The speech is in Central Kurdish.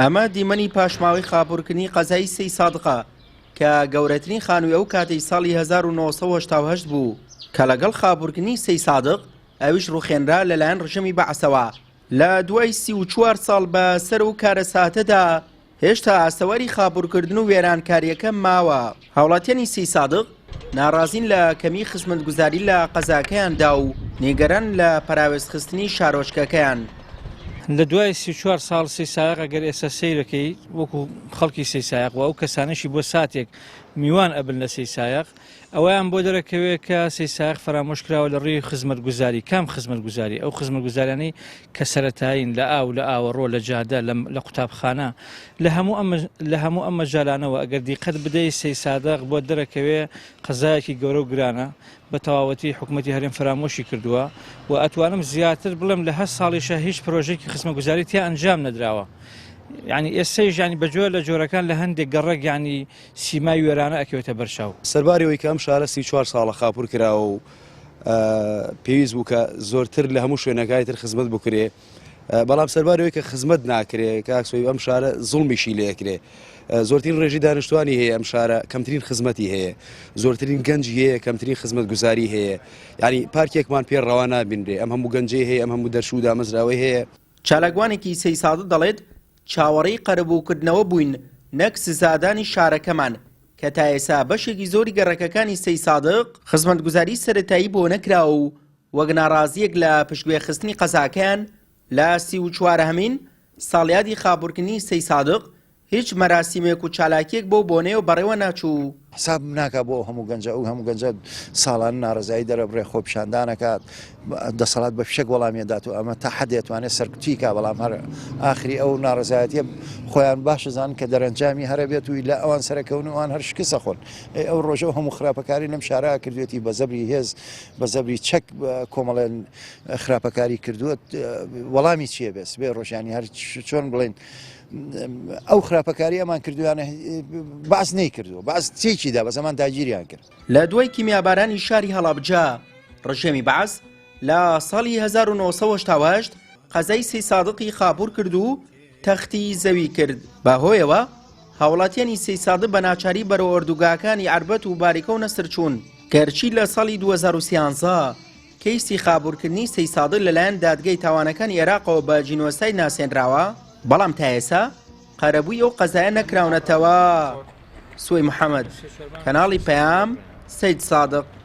ئەمە دیمەنی پاشماوەی خاپوورکردنی قەزای سەیسادقە کە گەورەترین خانووی ئەو کاتەی ساڵی 1988 بوو کە لەگەڵ خاپوورکردنی سەیسادق ئەویش ڕوخێنرا لەلایەن ڕژێمی بەعسەوە. لە دوای 34 ساڵ بە سەر ئەو کارەساتەدا هێشتا ئاسەواری خاپوورکردن و وێرانکارییەکە ماوە. هاوڵاتیانی سەیسادق ناڕازین لە کەمی خزمەتگوزاری لە قەزاکەیاندا و نیگەران لە پەراوێزخستنی شارۆچکەکەیان. لە دوای 34 ساڵ سەیسایەق ئەگەر ئێستا سەیرەکەی وەکو خەڵکی سەیسایەق و ئەو کەسانەشی بۆ ساتێک میوان ئەبن لە سەیسایەق ئەوەیان بۆ دەرەکەوێت کە سەیسایەق فەرامۆش کراوە لە ڕووی خزمەتگوزاری کام خزمەتگوزاری ئەو خزمەتگوزاریانەی کە سەرەتایین لە ئاو لە ئاوەڕۆ لە جادە لە قوتابخانە لە هەموو ئەم لە هەموو ئەم مەجالانەوە ئەگەر دیقەت بدەی سەیسادق بۆت دەرەکەوێ قەزایەکی گەورە و گرانە بە تەواوەتی حکومەتی هەرێم فەرامۆشی کردووە و ئەتوانم زیاتر بڵێم لە هەشت ساڵیشە هیچ پرۆژێکی خزمەتگوزاری تیا ئەنجام نەدراوە یعنی ئێستەیش یعنی بە جۆر لە جۆرەکان لە هەندێک گەڕەک یعنی سیمای وێرانە ئەکەوێتە بەرچاو. سەرباری ئەوەی کە ئەم شارە 34 ساڵە خاپوور کراوە و پێویست بوو کە زۆرتر لە هەموو شوێنەکانی تر خزمەت بکرێ بەڵام سەرباری ئەوەی کە خزمەت ناکرێ کاک سۆیب ئەم شارە زوڵمیشی لێ ئەکرێ زۆرترین ڕێژەی دانیشتوانی هەیە ئەم شارە کەمترین خزمەتی هەیە زۆرترین گەنجی هەیە کەمترین خزمەتگوزاری هەیە یعنی پارکێکمان پێ ڕەوا نابینرێ ئەم هەموو گەنجەی هەیە ئەم هەموو دەرچوو و دامەزراوەی هەیە. چالاکوانێکی سەیسادق دەڵێت، چاوەڕێی قەرەبووکردنەوە بووین نەک سزادانی شارەکەمان، کە تا ئێستا بەشێکی زۆری گەڕەکەکانی سەیسادق خزمەتگوزاری سەرەتایی بۆ نەکراوە و وەک ناڕازییەک لە پشتگوێخستنی قەزاکەیان لە 34 هەمین ساڵیادی خاپوورکردنی سەیسادق هیچ مەراسیمێک و چالاکییەک بەو بۆنەیەوە بەڕێوە ناچوو. حساب ناکا بۆ ئەو هەموو گەنجە، ئەو هەموو گەنجە ساڵانە ناڕەزایی دەرەبڕێ، خۆپیشاندان ئەکات، دەسەڵات بە فیشەک وەڵامی ئەدات و ئەمە تا حەدێ ئەتوانێ سەرکوتی کا، بەڵام هەر ئاخری ئەو ناڕەزایەتیە خۆیان باش ئەزانن کە دەرەنجامی هەر ئەبێت و ئیلا ئەوان سەرەکەون و ئەوان هەر شکست ئەخۆن. ئەی ئەو ڕۆژە ئەو هەموو خراپەکاری لەم شارە کردوێتی بە زەبری هێز، بە زەبری چەک کۆمەڵێ خراپەکاری کردووە، وەڵامی چیە بێ سبەی ڕۆژ یانی هەر چۆن بڵێین ئەو خراپەکاری ئەمان کردویانە بەعس نەیکردووە بەعس تێکی دا بەس ئەمان داگیریان کرد. لە دوای کیمیابارانی شاری هەڵەبجە، ڕژێمی بەعس لە ساڵی 1988 قەزای سەیسادقی خاپوور کرد و تەختی زەوی کرد، بەهۆیەوە هاوڵاتیانی سەیسادق بە ناچاری بەرەو ئۆردوگاکانی عەربەت و باریکە و نەسر چوون، گەرچی لە ساڵی 2013 کەیسی خاپوورکردنی سەیسادق لەلایەن دادگەی تاوانەکانی عێراقەوە بە جینۆساید ناسێنراوە، بەڵام تا ئێستا قەرەبووی ئەو قەزایە نەکراونەتەوە. سوەی محەمەد، کەناڵی پەیام، سەیدسادق.